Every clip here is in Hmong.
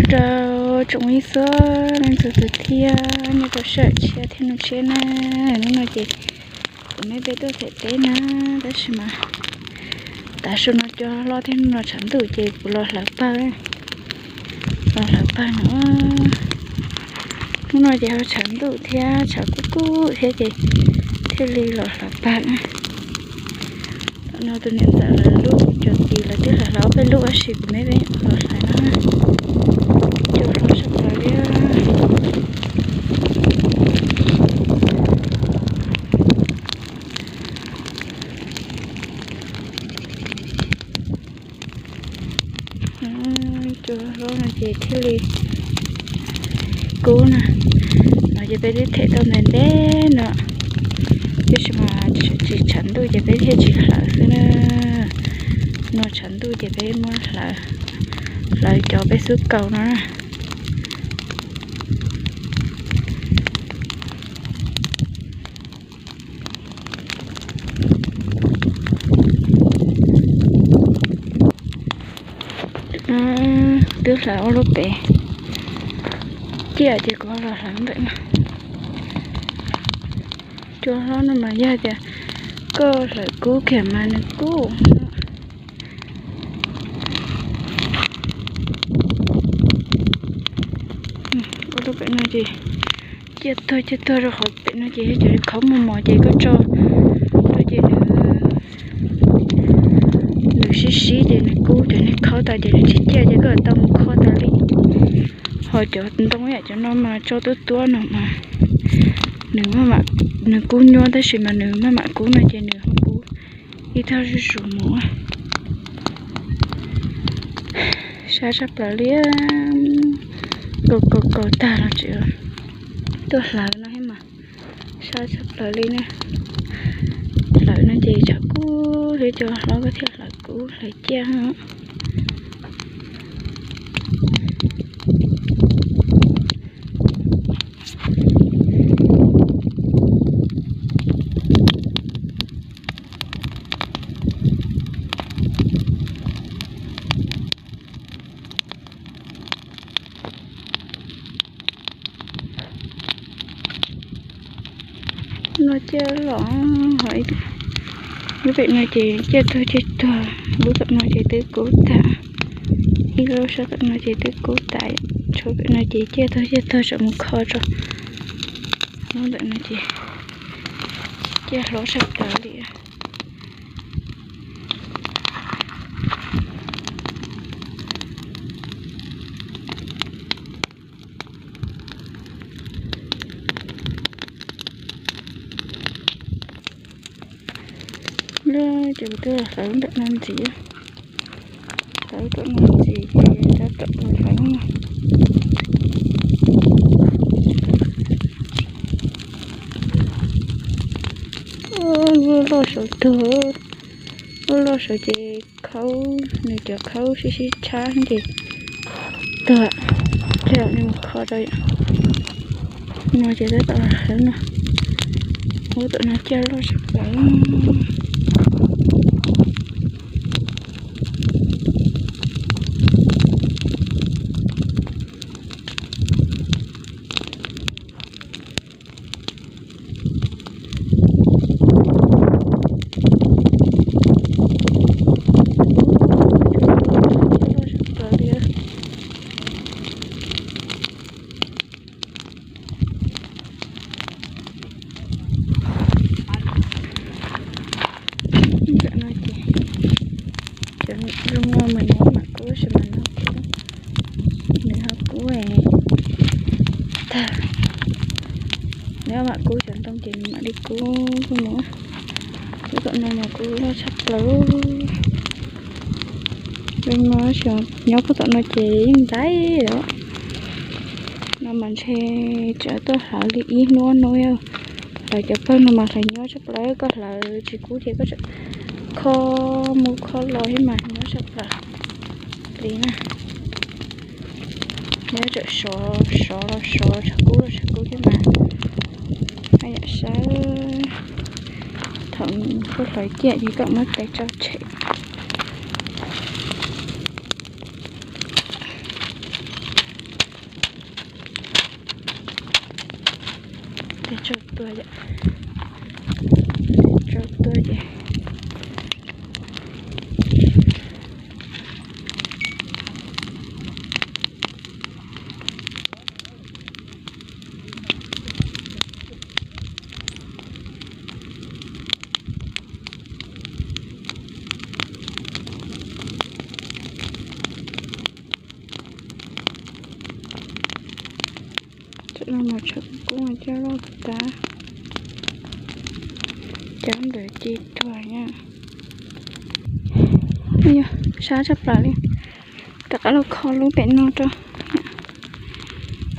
Rau tsoom ib txhia leej txhua tus thiab nej pom sij hawm tshiab thiab noj tshiab na. Hnub no ces kuv me peb tuaj them teb na, tab sis mas tav su no cua hlob thiab hnub no tshav ntuj ces kuv los hlawv pawg, los hlawv pawg no. Hnub no ces ho tshav ntuj thiab tshav kub kub thiab ces thiaj li los hlawv pawg na. Tam no tus niam ntxawm lawv lub cov tis lawv twb hlawv hlawv ob peb lub tab sis kuv me peb los hlawv no na. Cua hlob sab plaws li. Cua hlob no ces thiaj li kub na. No ces peb twb them tau ntev ntev no, tab sis mas tsis tshav ntuj ces peb thiaj tsis hlawv xwb na. No tshav ntuj ces peb muab hlawv, hlawv cov peb xub kaus no na. Twb hlawv ua lub pem ciaj ces kuv los hlawv ntawm no. Cua hlob no mas yog tias koj hlawv kub kiag mas nws kub. Ua lub pem no ces ciaj tuag ciaj tuag rau qhov pem no ces yog cov khauv mos mos ces koj tso rau ces nws, nws sib sib ces nws kub, cov niag khauv tas ces nws tsis ciaj ces koj tau mus kho tas li. Ho cov ntoo yam cov no mas tso tuab tuab no mas nws, nws kub nyuaj tab sis mas nws maj mam kub no ces nws ho kub ib tag zuj zus mus. Sab tshaj plaws li, kaus kaus kaus tag los tseem tuaj hlawv no thiab mas sab tshaj plaws li na. Hlawv no ces tshav kub thiab, cua hlob koj thiaj hlawv kub hlawv ciaj. No ciaj los, lub pem no ces ciaj tuag ciaj tuag, lub tom no ces twb kub tag, ib lub sab tom no ces twb kub tas, tshuav pem no ces ciaj tuag ciaj tuag tseem mus kho tso. Lub ntawm no ces ciaj hlob tshaj plaws li. Lub ces kuv twb los hlawv ntawm no ntxiv, hlawv tom no ntxiv ces rov tom hlawv no. Lub loj saud tuag, lub loj saud ces khaub, nws cov khaub sib sib tshab ces tuag, ces nws mus kho rau. No ces tab tom hlawv no, lub tom no ciaj loj tshaj plaws. Ntawm no ces cov zoo no mas nws mam kub, tab sis mas nws ho kub, nws ho kub tag. Nws mam kub cov ntoo ces nws mam li kub no. Lub tom no mas kub loj tshaj plaws. Zoo no nyob puag tom no ces yeej ntxaib lawm. No mas ntshe tseem tuaj hlawv li ib hnub hnub, hlawv cov pawg no mas hlawv nyob tshaj plaws, koj hlawv tsis kub ces koj tseem kho mus kho los thiab mas nyob tshaj plaws li na. Nyob tseem sov sov los sov, tshav kub los tshav kub thiab mas. Yam sab thaum koj hlawv ciaj ces koj muab tes tso tshem. Tes tsau tuag, tsau tuag ces Tseem no mas tshav kub kub coj loj tas. Cov ntawd ci tuag na. Sab tshaj plaws li. Rov qab los kho lub pem no rau.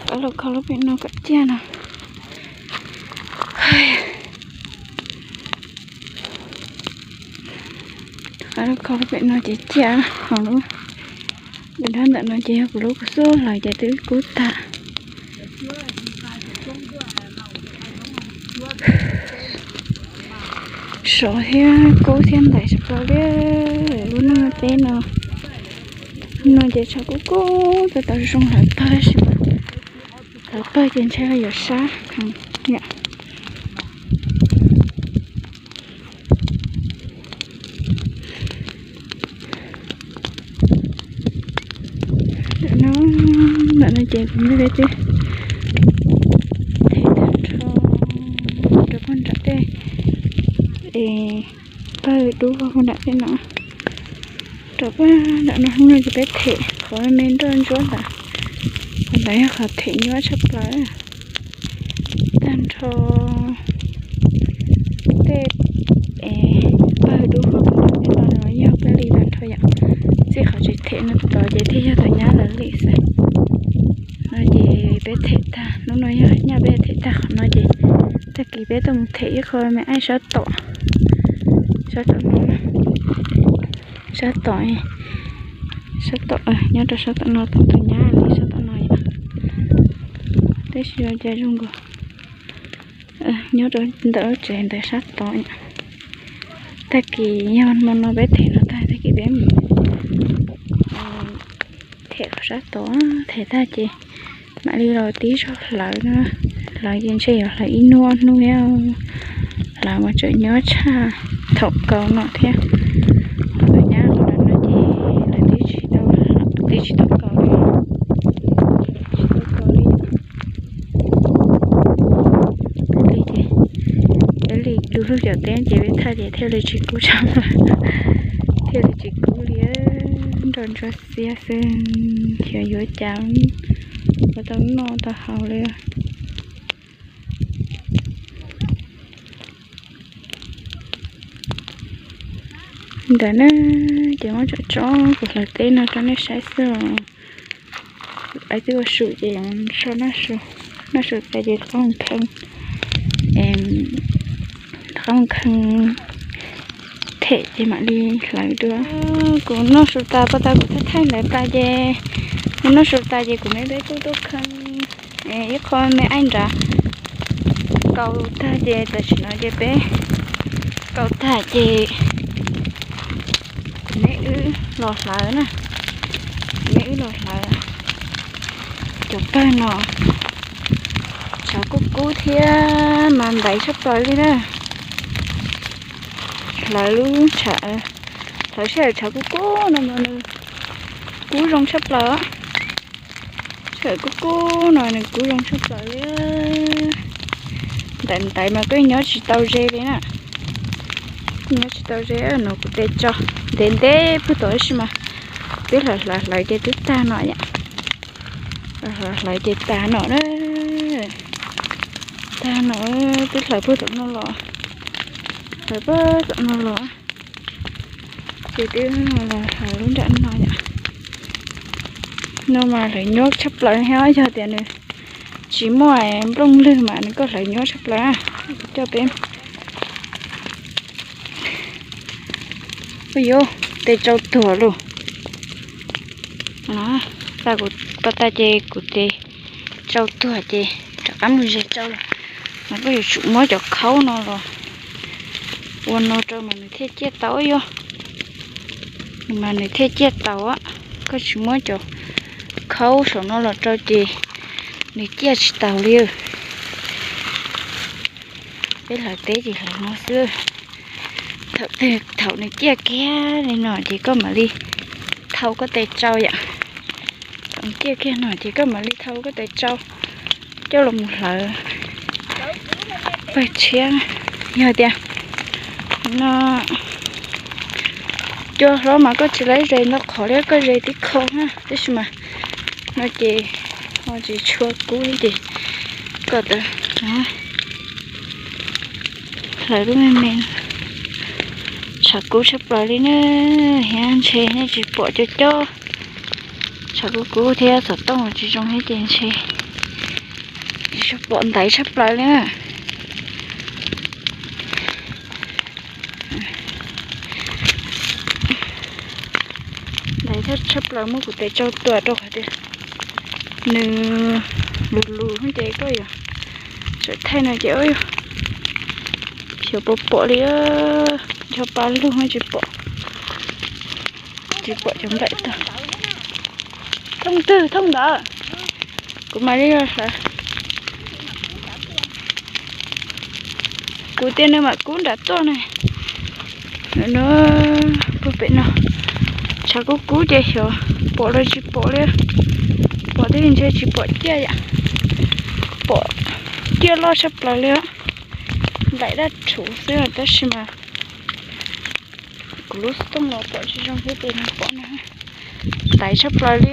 Rov qab los kho lub pem no kom ciaj no. Rov qab los kho lub pem no ces ciaj hauv lub. Ntawm no, ntawm no ces yog kuv lub kub xub hlawv ces twb kub tag. Sov thiab kub thiab ntaiv tshaj plaws li. Lub no teb no, no ces tshav kub kub tau tau zoo hlawv pawg si. Hlawv pawg ces ntshe yuav sab heev. Ntawm no, ntawm no ces kuv muaj peb teb them tag nrho rau puag nram tej es pawg dub puag nram tej no. Rau puag nram no hnub no ces peb them qhov me nroj ntsuab ntawd. Qhov ntawd yog qhov them nyuaj tshaj plaws tag nrho. Tej pawg dub puag nram tej no yog pawg li tag nrho yom. Txij qhov tsis them no tod ces thiaj yog tus nyab lawv li xwb. No ces peb them tag, hnub no yog nyaj peb them tag qhov no ces tag kis peb tuaj mus them ib qho me aib sab tom, sab tom no, sab tom, sab tom, nyob rau sab tom no tus nyab li sab tom no yom. Tab sis ua cas zoo nkaus nyob rau ntawm lub tsev ntawd sab tod. Tag kis yog hmo no peb them no tag, tag kis peb mus them qhov sab tod, them tag ces mam li los tib zog hlawv no. Hlawv ces ntshe yuav hlawv ib hnub ob hnub thiab. Hlawv mas tseem nyuaj tshaj thaum kaus no thiab. Qhov nyab qhov no ces lawv twb tsis tau, twb tsis tau kaus li, tsis tau kaus li. Peb li ces, peb li du lug cov teb ces peb thaj ces thiaj li tsis kub tshaj plaws, thiaj li tsis kub li. Nroj ntsuab xiab xwb, xyov yuav cas yuav tau noj tau haus li. Ntawm na, ces muab tsom tsob kuv hlawv teb no rau nej saib xwb os. Kuv twb ua su ces so noj su, noj su tas ces rov qab mus kheej, rov qab mus kheej them ces mam li hlawv dua. Kuv noj su tas, pab tas kuv thaij thaij ntawd tas ces, kuv noj su tas ces kuv me peb kuj tuaj kheej ib qho me aib nrad kaus tag ces tam sim no ces peb kaus tag ces kuv me wb los hlawv na, kuv me wb los hlawv cov pawg no. Tshav kub kub thiab mas ntaiv tshaj plaws li na. Hlawv lub, hlawv sij hawm tshav kub kub no mas nws kub zoo tshaj plaws. Sij hawm kub kub no nws kub zoo tshaj plaws li. Ntaiv ntaiv mas koj nyob tsis tau ze li na. Nyob tsis tau ze no kuv tes tso ntev ntev puag tom tab sis mas twb hlawv hlawv hlawv ces twb tag no yom. Hlawv hlawv ces tag no na. Tag no, twb hlawv puag tom no los, hlawv puag tom no los ces twb los hlawv lub nram no yom. No mas hlawv nyuaj tshaj plaws thiab, yog tias nws tsis muaj nplooj lwg mas nws kuj hlawv nyuaj tshaj plaws. Coj peb, ua yuav tes tsau tuag lauj. Pab tas ces kuv tes tsau tuag ces rov qab mus ze tsau los mas koj yuav tsum muab cov khaub no los ua no rau mas nws thiaj ciaj tau yog, mas nws thiaj ciaj tau. Koj tsis muab cov khaub saum no los rau ces nws ciaj tsis taus li. Peb hlawv teb ces hlawv no xwb. Thaum twg thaum nws ciaj kiag li no ces koj mam li thau koj tes tsau yom. Thaum ciaj kiag no ces koj mam li thau koj tes tsau coj los mus hlawv pawg tshiab. Yog tias no cua hlob mas koj tsis laib zes ntau qhov li, koj zes tib qho na, tab sis mas no ces ho tsis tshua kub ces koj tau hlawv lub me me. Tshav kub tshaj plaws li na, thiab ntshe nej tsis pom cov cob, tshav kub kub thiab xov tooj tsis zoo thiab ces ntshe tsis pom ntaiv tshaj plaws li na. Ntaiv tshaj plaws muab kuv tes tsau tuam rau qhov tias nws lus lus ces koj yuav txawm thaij no ces xyov puas pom li, ncho pa lug tsis pom, tsis pom cov nplaim tag. Thooj twg thooj ntawd, kuv mam li hlawv. Kuv tias nws mam kub nram tuaj ne. No, puag pem no tshav kub kub ces xyov pom los tsis pom li. Pom twb ntshe tsis pom ciaj yom. Pom ciaj loj tshaj plaws li, nplaim daj rhuv xwb tab sis mas kuv lub xov tooj los pom tsis zoo thiab ces nws pom no. Ntaiv tshaj plaws li.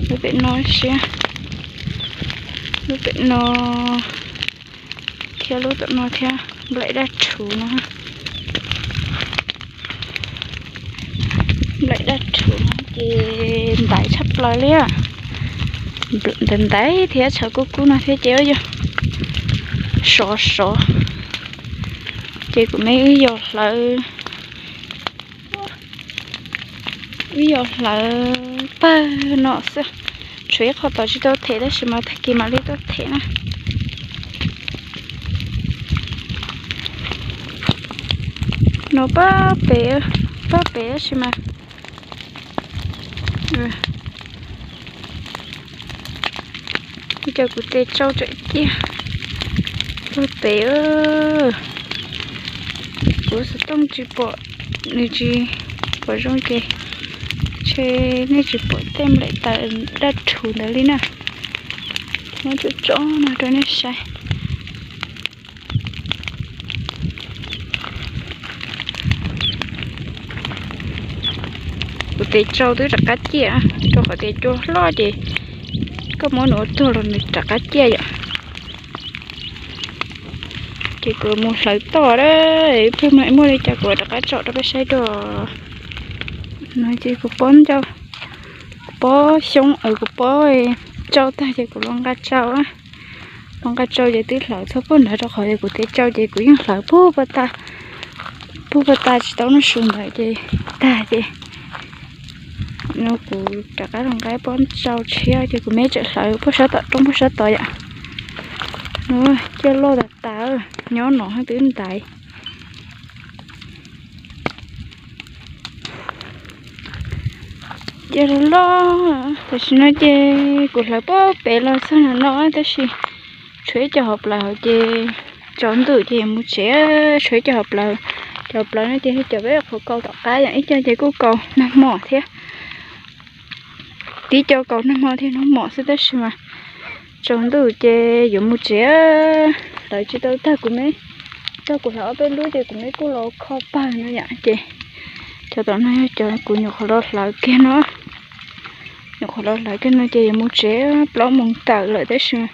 Lub pem no siab, lub pem no thiab lub tom no thiab, nplaim daj rhuv no. Nplaim daj rhuv no ces ntaiv tshaj plaws li. Ntaiv ntaiv thiab tshav kub kub no thiab ces yog sov sov. Ces kuv me wb yog hlawv, wb yog hlawv pawg no xwb. Tshuav ib qho tod tsis tau them tab sis mas tag kis mam li tuaj them na. No pab pem, pab pem tab sis mas cov kuv tes tsau tseem ciaj pab pem. Kuv xov tooj tsis pom, nws tsis pom zoo ces ntshe nej tsis pom tej nplaim tawv daj rhuv ntawd li na. Muab tsom tsom no rau nej saib. Kuv tes tsau twb rov qab ciaj, rau qhov tias cua hlob ces koj muab nws ua tuag los nws rov qab ciaj yom. Ces kuv mus hlawv toj a, pheej muaj li cas kuv rov qab tsom rau peb saib dua. No ces kuv pob ncauj, kuv pob xyoob, kuv pob tsau tag ces kuv los nqa tsau. Los nqa tsau ces twb hlawv txog puag nrad rau qhov tias kuv tes tsau ces kuv yeej hlawv puag puag ta, puag puag ta tsis tau noj su ntawd ces tag ces no kuv rov qab los nqa pob tsau tshiab ces kuv me tseem hlawv puag sab tom roob puag sab tod yom. Ciaj loj tas tas, nyob no twb ntaiv. Ciaj loj loj, tam sim no ces kuv hlawv pob pem los txog no no tab sis tshuav ib co hauv plawv hauv ces tsaus ntuj ces mus tsev, tshuav ib co hauv plawv, cov hauv plawv no ces cov peb qhuav kaus tom qab yom, ib co ces kuj kaus nag hmo thiab. Tib co kaus nag hmo thiab nag hmo xwb tab sis mas tsaus ntuj ces yuav mus tsev. Hlawv tsis tau tag kuv me, tag kuv hlawv ob peb lub ces kuv me kuj los kho pawg no yom ces cov tom no yog cov kuv nyuam qhuav los hlawv kiag no. Nyuam qhuav los hlawv kiag no ces yuav mus tsev, plaub moos tawm lawm tab sis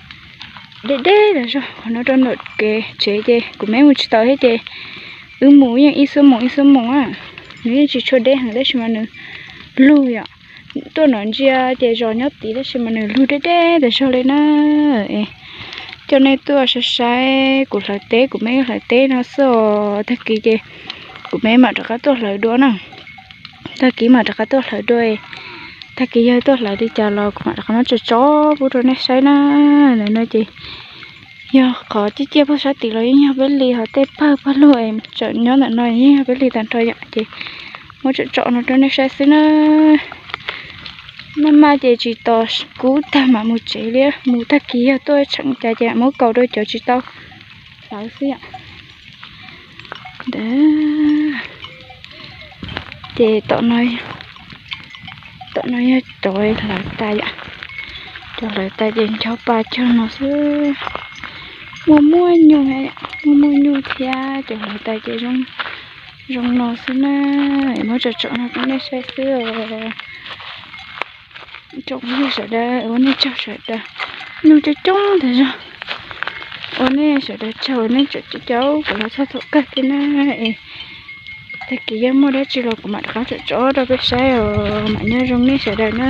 deb deb tas zog qhov no rau ntawm kev tsev ces kuv me mus tsis tau thiab ces wb mus yeej ib xuab moos ib xuab moos a. Nws yeej tsis tshua deb heev tab sis mas nws lug yom. Tuaj no ntsia ces zos nyob tid tab sis mas nws lug deb deb tas zog li na. Coj nej tuaj saib saib kuv hlawv teb, kuv me hlawv teb no xwb os. Tag kis ces kuv me mam rov qab tuaj hlawv dua na. Tag kis mam rov qab tuaj hlawv dua. Tag kis yog tuaj hlawv li cas los kuv mam rov qab muab tso tso pub rau nej saib na. Ntawm no ces yog qhov ciaj ciaj puag sab tid los yeej yog peb li, ho tej pawg pawg lug es tseem nyob ntawm no yeej yog peb li tag nrho yom ces muab tso tso no rau nej saib xwb na. Maj maj ces tsis tos kub tag mam mus tsev li, mus tag kis yog tuaj tsheem cas ces muab kaus rau cov tsis tau Hlawv xwb yom. Ntawd ces tom no, tom no yog cov hlawv tas yom. Cov hlawv tas ces ncho pa cog no xwb. Muaj muaj nyuj, muaj muaj nyuj thiab, cov hlawv tas ces zoo no xwb na. Muab tsom tsom no rau nej saib xwb os. Tsoom phooj ywg sawv daws, ua nej tsaug sawv daws. Nyuj coob coob tas zog. Ua nej sawv daws tsaug, nej tseem caum kuv los txog thaum kawg thiab na. Tag kis yog muaj dab tsi los kuv mam rov qab tsom tsom rau peb saib os. Mam nyob zoo nej sawv daws na.